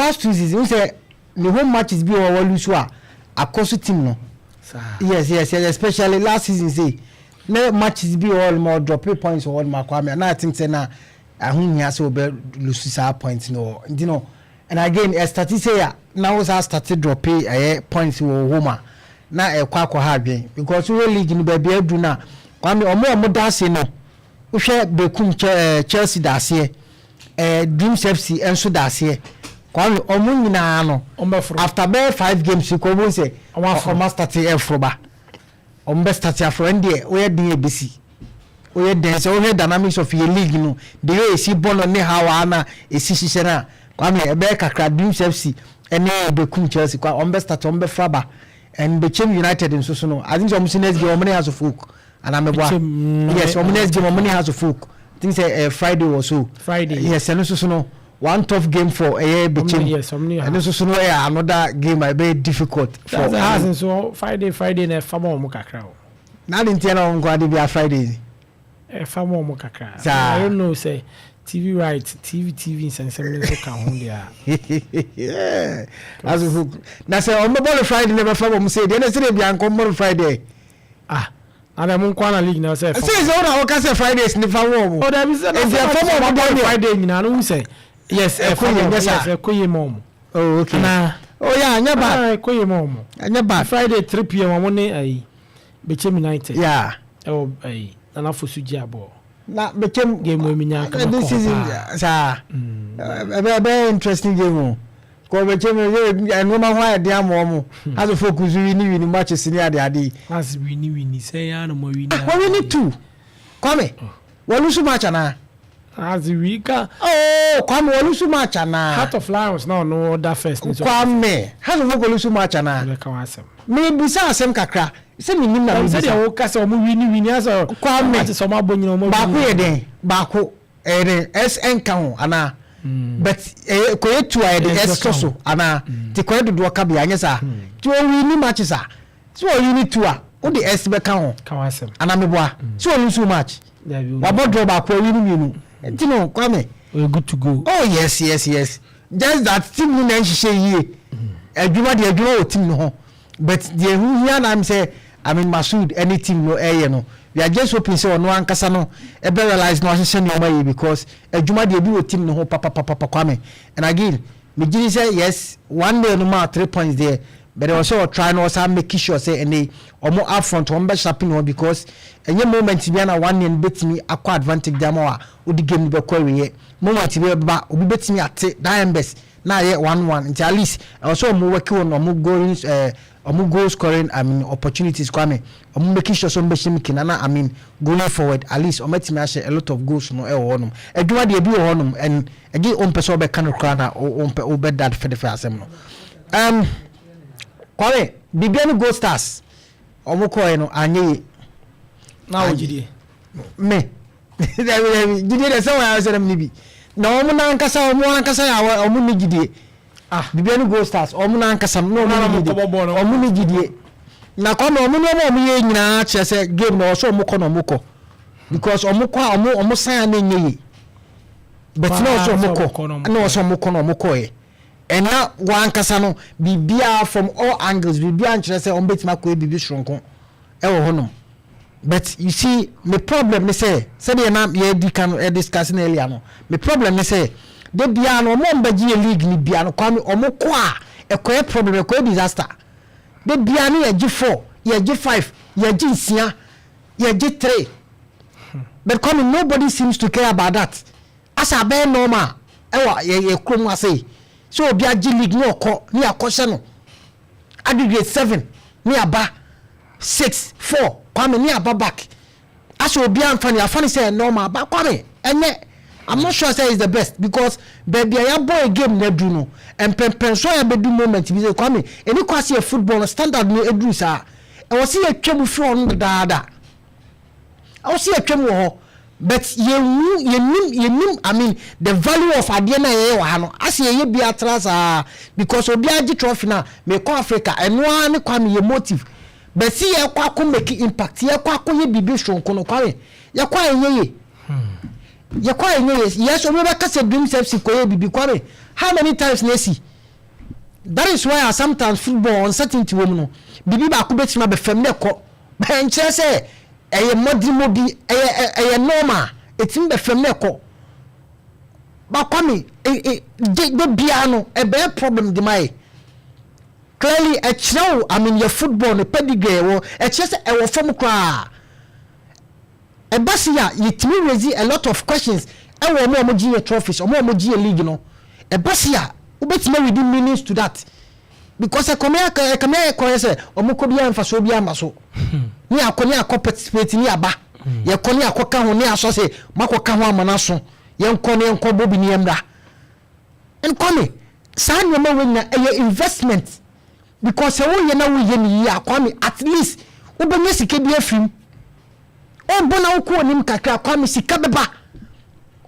past 2 seasons n sɛ ne home matches bi wɔ wɔ lose a akɔ so team no. Yes, especially last season say ne matches bi wɔ hɔ nom a ɔdrop points wɔ hɔ nom akɔ ame na I think sɛ na aho hia sɛ ɔbɛ lose saa points no wɔ. Nti no, and again, ɛstart sɛ a na wo saa start drop ɛyɛ points wɔ home a na ɛkɔ akɔ ha adwen, because wohwɛ league no baabi adu no a, Kwame, ɔmo a ɔmo da ase no, wohwɛ Bekum Chelsea da aseɛ, Dreams FC nso da aseɛ. Kwame, ɔmo nyinaa no Ɔmbɛforo. after bɛyɛ five games kɔ, ɔmo sɛ Ɔmo aforo. Ɔmo start ɛforo ba, ɔmo bɛ start aforo. Ɛn deɛ woyɛ den ebesi woyɛ den sɛ wohwɛ dynamics of yɛ league no, the way esi bɔ no ne how a na esi hyehyɛ no a, Kwame, ɛbɛyɛ kakra Dreams FC ɛne Bekum Chelsea kwa ɔmo bɛ start ɔmo bɛ foro aba. And Bechem United nso so no, I think sɛ ɔmo si next game ɔmo ne Hearts of Oak anamɛboa? Bechem, Yes, ɔmo next game ɔmo ne Hearts of Oak. I think sɛ Friday or so. Friday. Yes, ɛno nso so no, one tough game for ɛyɛ Bechem. Yes, ɔmo ne Ɛno nso so no ɛyɛ another game a ɛbɛyɛ difficult for That's Hearts nso Friday Friday na ɛfa ma ɔmo kakra o. N'ade ntiɛ na ɔmo nkɔ ade bi a Friday. Ɛfa ma ɔmo kakra. Saa. I don't know sɛ TV right, TV nsɛnsɛm no nso ka ho deɛ a. Hearts of Oak na sɛ ɔmo bɔ no Friday na ɛbɛfa wɔn sɛ deɛ ɛna sɛ de bi ankɔ mbɔ no Friday. Ah, ana mo nkɔ ana league na sɛ ɛfa. Sɛ wɔn a wɔka sɛ Fridays nifa wɔn mo. O dabi, sɛ na Nti ɛfa ma ɔmo bɔ no Friday nyinaa no hu sɛ yes, Ɛkɔ ɛfa yie, ma nyɛ ɔmo. saa? Yes, ɛkɔ yie ma ɔmo. Oh, okay. Ana Oh yeah, ɛnyɛ bad. Ah, ɛkɔ yie ma ɔmo. Ɛnyɛ bad. Friday 3 p.m. ɔmo ne ayi Bechem United ɛwɔ ayi Nana Fosu gye abɔ. Na Bechem Game wo mi nya kama this kɔ season paa. saa ɛbɛ interesting game o, kɔ Bechem yɛ nneɛma ho ayɛ den ama ɔmo. Hearts of Oak nso win win matches ne ade ade yi. As win win sɛ ya na mo win. Wɔn win two, Kwame, wɔn lose match ana? As we ka. Oh, Kwame, wɔn lose match ana? Heart of Lions na ɔno ɔda first ne so. Kwame, Hearts of Oak lose match ana? Ɔbɛka wɔn asɛm. Mebisa asɛm kakra sɛ menim na sɛdeɛ mebisa. woka sɛ ɔmo win win asɛ. Kwame. Ate sɛ ɔmo abɔ nyina ɔmo Baako yɛ den, baako ɛyɛ den, s nka ho anaa? But ɛyɛ kɔyɛ two a yɛde S s tɔ bɛka so ho. Anaa ti kɔyɛ dodoɔ ka bia anyɛ saa ti wɔn win matches a sɛ wɔn win two a wode s bɛka ho. Ka wɔn asɛm. Anaa meboa sɛ wɔn lose match? Dabi. Wabɔ draw baako, awi no mmienu, nti no, Kwame, We're good to go. Oh yes, just that team no na nhyehyɛ yie. Adwuma deɛ, adwuma wɔ team no ho, but deɛ ehu hia na sɛ, I mean, Masoud ɛne team no ɛyɛ no, we are just hoping sɛ ɔno ankasa no ɛbɛ realize na ɔhyehyɛ nneɛma yie, because adwuma deɛ bi wɔ team no ho papapapa, Kwame. And again, megye di sɛ yes, 1-0 no ma three points there, but ɛwɔ sɛ ɔtry na ɔsan make sure sɛ ɛnɛ ɔmo up front ɔmo bɛ sharpen wɔn, because ɛnyɛ moment bi na 1-0 bɛtumi akɔ advantage dama a ɔdi game no bɛkɔ awieɛ. Moment bi bɛba, obi bɛtumi ate that embers na ayɛ 1-1. Nti at least ɛwɔ sɛ ɔmo work on ɔmo goal, ɔmo goal scoring, I mean, opportunities. Kwame, ɔmo making sure sɛ ɔmo bɛhyɛ mu kina na, I mean, going forward, at least ɔmo atumi ahyɛ a lot of goals no ɛwɔ hɔnom. Adwuma deɛ bi wɔ hɔnom, and ɛgye ɔmpɛ sɛ ɔbɛka no koraa na ɔmpɛ ɔbɛda fɛdɛfɛ asɛm no. Kwame, Bibiani Gold Stars ɔmo kɔɛ no anyɛ yie. Na wo gyidie? Me dabi dabi, gyidie deɛ sɛ wɔn ayɛ sɛ ɛm ni bi na wɔn nankasa, wɔn ankasa yɛ awɔ wɔn ni gyidie. Ah. Bibiani Gold Stars, wɔn nankasa no Wɔn wɔn ni gyidie. kɔbɔ bɔɔl no. Wɔn ni gyidie na Kwame, wɔn nneɛma a wɔn yɛ nyinaa kyerɛ sɛ game na ɔsɛ wɔn kɔ na wɔn kɔ, because wɔn kɔ a wɔn san a na nye yie, but na ɔsɛ wɔn kɔ na ɔsɛ wɔn kɔ na wɔn kɔ yɛ. Ɛna wɔn ankasa no, biribiara from all angles, biribiara nkyerɛ sɛ wɔn bɛtumi akɔ yɛ biribi soronko ɛwɔ hɔnom. But you see, me problem ne sɛ, sɛdeɛ na yɛdi kan ɛ discuss na earlier no, me problem ne sɛ de bia no, ɔmo mbɛgye yɛ league ni bia no, Kwame, ɔmo kɔ a ɛkɔyɛ problem, ɛkɔyɛ disaster. De bia no yɛgye four, yɛgye five, yɛgye nsia, yɛgye three, but Kwame, nobody seems to care about that. Asa abɛyɛ normal ɛwɔ yɛ kurom ase sɛ obi agye league ne ɔkɔ ne akɔhyɛ no aggregate seven ne aba six, four, Kwame, ne aba back. Asa obi anfa ne afa ne sɛ normal ba. Kwame, ɛnyɛ, I'm not sure say it's the best, because baabi a yɛabɔ a game na du no, mpɛmpɛnso a yɛbɛdu moment bi sɛ, Kwame, ɛni kɔ ase yɛ football no standard no eduru saa, ɛwɔ sɛ yɛtwa mu firi ɔno dadaada, ɛwɔ sɛ yɛtwa mu wɔ hɔ, but yɛnu yɛnim, I mean, the value of adeɛ na yɛyɛ wɔ ha no ase yɛyɛ bi atra saa, because obi agye trophy na mekɔ Africa, ɛno ara ne, Kwame, yɛ motive. But si yɛkɔ akɔ make impact, yɛkɔ akɔ yɛ biribi soronko no, Kwame, yɛkɔ a ɛnyɛ yie, yɛkɔ a ɛnyɛ yie. Yes, obi bɛka sɛ Dreams FC kɔ yɛ biribi. Kwame, how many times na esi? That is why sometimes football uncertainty wɔ mu no, biribi baako bɛtumi abɛ fam na ɛkɔ. Nkyerɛ sɛ ɛyɛ mmɔdemmɔ bi, ɛyɛ normal, ɛtumi bɛ fam na ɛkɔ. But Kwame, de biara no ɛbɛyɛ problem de ma yɛ. Clearly ɛkyerɛ wo, I mean, yɛ football no pedigree ɛwɔ, ɛkyerɛ sɛ ɛwɔ fam koraa. Ɛba si a, yɛtumi raise a lot of questions ɛwɔ ɔmo a ɔmo gye yɛ trophies, ɔmo a ɔmo gye yɛ league no. Ɛba si a, wobɛtumi read meanings to that, because ɛkɔmɛ aka, ɛkɔmɛ ayɛ kɔyɛ sɛ ɔmo kɔ biara nfa so biara ma so ne akɔ, ne akɔ participate ne aba, yɛkɔ ne akɔ ka ho ne asɔ sɛ makɔ ka ho ama no so, yɛnkɔ ne yɛnkɔ bɔ bi ne yɛmmra. Nkwame, saa nneɛma wɔ nyina ɛyɛ investment, because sɛ woyɛ na woyɛ ne yie a, Kwame, at least wobɛnya sika bi afiri mu. Ɔbɔ na wokɔ anim kakra, Kwame, sika bɛba.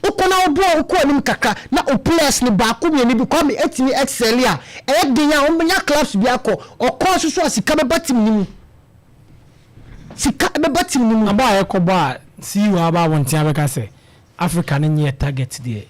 Wokɔ na wobɔ, wokɔ anim kakra na o players ne baako mmienu bi, Kwame, etumi excel a, ɛyɛ den a wɔbɛnya clubs bi akɔ. Ɔkɔ nso so a, sika bɛba team ne mu, sika bɛba team ne mu. Abɔ a yɛkɔbɔ a, CEO aba abɔnten abɛka sɛ Africa no nyɛ target deɛ.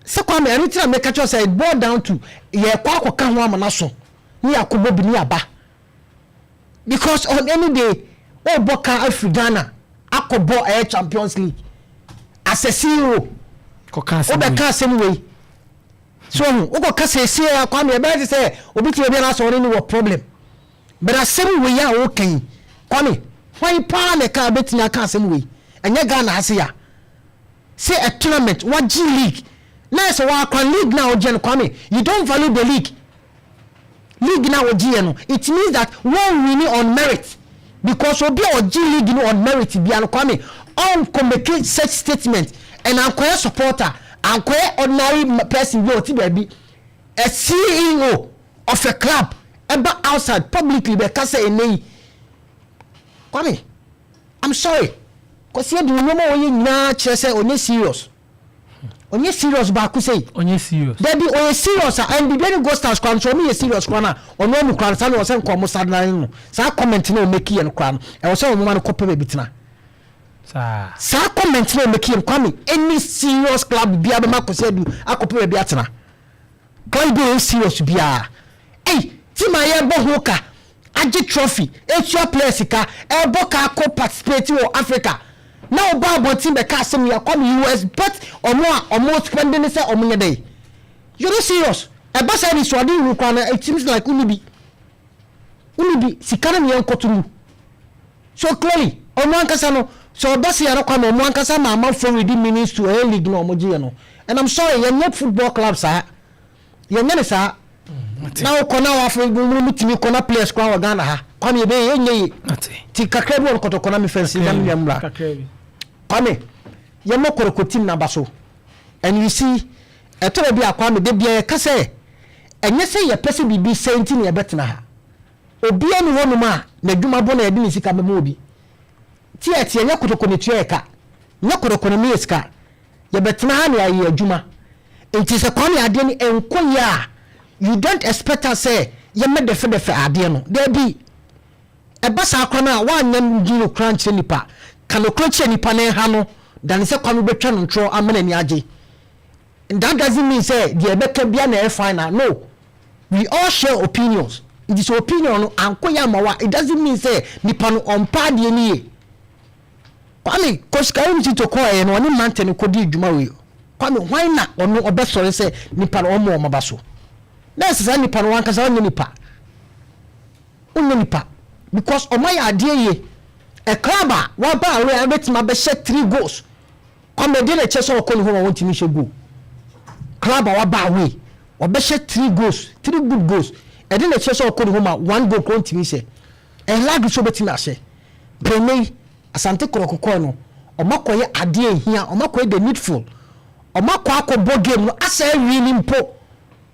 Sɛ Kwame, ɛno ti na mɛka kyerɛ sɛ it boil down to yɛkɔ akɔka ho ama no so ne yɛakɔbɔ bi ne yɛaba, because on any day ɔbɔ ka afiri Ghana akɔbɔ ɛyɛ Champions League as a CEO. Kɔka asɛm. Wobɛka asɛm wei so ɔho wokɔka sɛsie a, Kwame, ɛbɛyɛ te sɛ obi te baabi a na ɔne ne wɔ problem. But asɛm wei a woka yi, Kwame, hwan paa na ɛka bɛtumi aka asɛm wei? Ɛnyɛ Ghana ase a sɛ a tournament wagye league na sɛ wakwa league na wogye no, Kwame, you don't value the league. League na wogye yɛ no, it means that wɔn win on merit, because obi a ɔgye league no on merit bia no, Kwame, ɔnkɔ make such statement. And ankɔyɛ supporter, ankɔyɛ ordinary person bi a ɔte baabi, a CEO of a club ɛba outside publicly bɛka sɛ ɛnɛ yi, Kwame, I'm sorry, Kwasi Adu, nneɛma a ɔyɛ nyinaa kyerɛ sɛ ɔnyɛ serious, ɔnyɛ serious baako sɛ. Ɔnyɛ serious. Dabi, ɔyɛ serious a, ɛn Bibiani Gold Stars kora nso ɔmo yɛ serious kora na ɔno ɔmo kora no saa na ɔsɛ nkɔ ɔmo sideline no. Saa comment na ɔmo make yɛ no kora no, ɛwɔ sɛ ɔmo ma no kɔpɛ baabi tena. Saa. Saa comment na ɔmo make yɛ no, Kwame, any serious club biara bɛma Kwasi Adu akɔpɛ baabi atena. Club bi a ɔyɛ serious biara, ɛy team a yɛbɔ ho ka agye trophy, etua players ka, ɛbɔ ka akɔ participate wɔ Africa, na ɔba abɔnten bɛka asɛm yi, Kwame, you expect ɔmo a ɔmo spending sɛ ɔmo nyɛ dɛ? You no serious. Ɛba saa ni suade wuru kora no, it seems like unu bi, unu bi sika no ne yɛn nkɔto mu. So clearly ɔmo ankasa no sɛ ɔba se yɛrɛ, Kwame, ɔmo ankasa ma amanfoɔ ready meanings to ɛyɛ league na ɔmo gye yɛ no. And I'm sorry, yɛnyɛ football club saa, yɛnyɛ ne saa na wokɔ na wafo mu tumi kɔ na players kora wɔ Ghana ha, Kwame, yɛbɛyɛ yɛnyɛ yie. Ti kakra bi wɔ no Kɔtɔkɔ na mefɛ nsi na menua mmra. Kakra bi. Kwame, yɛmmɔ Kɔtɔkɔ team naba so. And you see, ɛtɔrɔ bi a, Kwame, de bia yɛka sɛ ɛnyɛ sɛ yɛpɛ sɛ biribi sɛ nti ne yɛbɛtena ha. Obiara ni hɔnom a n'adwuma bɔ na yɛde ne sika bɛma obi tí ɛte. Ɛnyɛ Kɔtɔkɔ ne tua yɛ ka, nyɛ Kɔtɔkɔ ne meyɛ sika. Yɛbɛtena ha ne ayɛ adwuma. Nti sɛ, Kwame, adeɛ no ɛnkɔ yie a, you don't expect us sɛ yɛmɛ dɛfɛdɛfɛ adeɛ no. Daabi, ɛba saa kora no a, woanyɛ ndi no kora nkyerɛ nipa, ka no kora kyerɛ nipa na ɛha no dane sɛ Kwame bɛtwa no ntorɔ ama n'ani agye. That doesn't mean sɛ deɛ ɛbɛka bia na ɛyɛ fine na no, we all share opinions. Nti sɛ opinion no ankɔ yɛ ama wa, it doesn't mean sɛ nipa no ɔmpa adeɛ no yie. Kwame, Coach Karim Zito kɔɔ no, ɔne mante no kɔdi dwuma wei. Kwame, hwan na ɔno ɔbɛsɔre sɛ nipa no ɔmo ɔmo ba so na ɛsɛ saa nipa no wankasa ɔnyɛ nipa, ɔnyɛ nipa, because ɔmo ayɛ adeɛ yie. A club a waba awɛ a bɛtumi abɛhyɛ three goals, Kwame, ɛdeɛ na ɛkyɛ sɛ ɔkɔ ne hɔ ma wɔntumi hyɛ goal. Club a waba away ɔbɛhyɛ three goals, three good goals, ɛde na ɛkyɛ sɛ ɔkɔ ne hɔ ma one goal kɔ ntumi hyɛ. Ɛnlaagi so bɛtumi ahyɛ pɛnɛ yi. Asante Kɔtɔkɔ no, ɔmo akɔyɛ adeɛ ehia, ɔmo akɔyɛ the needful, ɔmo akɔ akɔbɔ game no asa awie ni mpo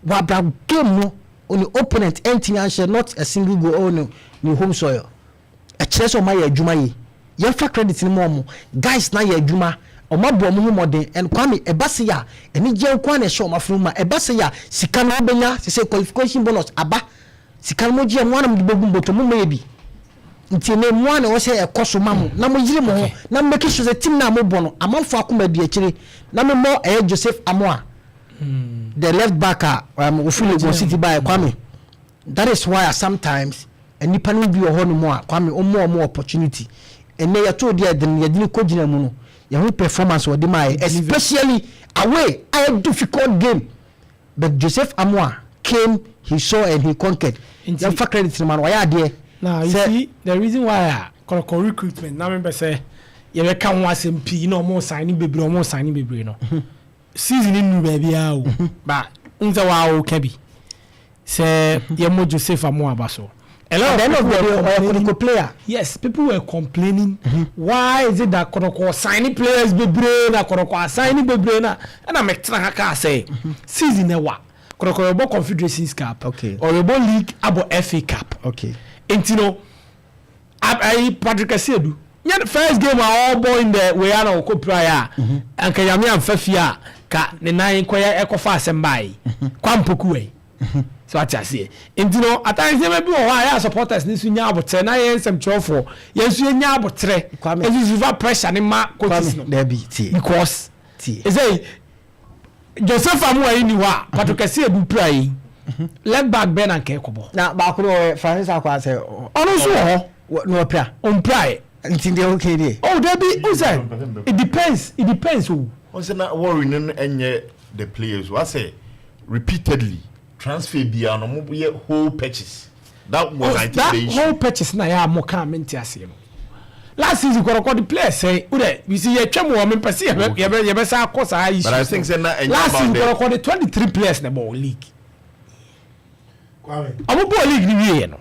wabra game no, ɔne opponent ɛntumi ahyɛ not a single goal ɔwɔ ne home soil. Ɛkyerɛ sɛ ɔmo ayɛ adwuma yi. Yɛmfa credit no mu, ɔmo guys na yɛ adwuma, ɔmo abɔ ɔmo ho mmɔden. And Kwame, ɛba se yɛ a, anigye nko ara na ɛhyɛ ɔmo afono mu a ɛba se yɛ a, sika no wobɛnya sɛ qualification bonus aba, sika no mo gye mo anam de bɛgu mbɔtɔ mo mɛyɛ bi. Nti ne mo a na ɛwɔ sɛ ɛkɔ so ma mo na mo yiri mo ho na mo make sure sɛ team na mo bɔ no, amanfo akoma di akyire. Na mo mɔ ɛyɛ Joseph Amoa, the left back a ofiri Legon City ba. Kwame. That is why sometimes nipa no bi wɔ hɔ nom a, Kwame, ɔmo opportunity. Ɛnɛ yɛto deɛ yɛde no, yɛde no kɔ gyina mu no, yɛho performance wɔde maa yɛ, especially away, ayɛ difficult game, but Joseph Amoa came, he saw and he conquered. Yɛmfa credit no ma no, ɔyɛ adeɛ. Now you see the reason why a Kɔtɔkɔ recruitment na mepɛ sɛ yɛbɛka ho asɛm pii na ɔmo sign bebree, ɔmo sign bebree no, season ni nuru baabiara o, ba n sɛ waa o ka bi sɛ yɛmɔ Joseph Amoa aba so. A lot. At the end of the day, ɔyɛ Kɔtɔkɔ player. Yes, people were complaining, why is it that Kɔtɔkɔ signing players bebree na Kɔtɔkɔ assigning bebree na ɛna mɛtena ha kaa sɛ season ɛwa Kɔtɔkɔ yɛbɔ Confederations Cup, ɔyɛbɔ league, abɔ FA Cup. Nti no ayi Patrick Asiedu nyɛ first game a ɔbɔ in the way a na ɔkɔ pira yɛ a, anka Nyame amfa fie a ka ne nan kɔyɛ ɛkɔfa asɛm baayi kwampoku wɛ so ate aseɛ. Nti no at times nneɛma bi wɔ hɔ a yɛ a supporters ne so nya abotrɛ na yɛn nsɛmtwerɛfoɔ yɛn nso yɛnya abotrɛ. Kwame. Ɛsusu fa pressure ne ma coaches no. Dabi, tie. Because tie. Ɛsɛ Joseph Amoa yi ni hɔ a, Patrick Asiedu pira yi, left back bɛɛ na nkɛ kɔbɔ. Na baako no ɔyɛ Francis akɔ asɛ. Ɔno nso wɔ hɔ. Na ɔpira. Ɔmpira yɛ. Nti deɛ okay deɛ. Oh dabi, o sɛ it depends o. Wɔn sɛ na worry no nyɛ the players wa sɛ repeatedly transfer biara no mo yɛ whole purchase. That was, I think, that the issue. Whole purchase na yɛ a mo kan mi n ti aseɛ no, last season Kɔtɔkɔ de players sɛn o de you see yɛ twɛ mu wɔ mi pɛ si yɛbɛ sa akɔ saa issue. But I think say na ɛnyɛ last season about the Kɔtɔkɔ de 23 players na bɔ league. Ɔmo bɔ league ni wie yɛ no.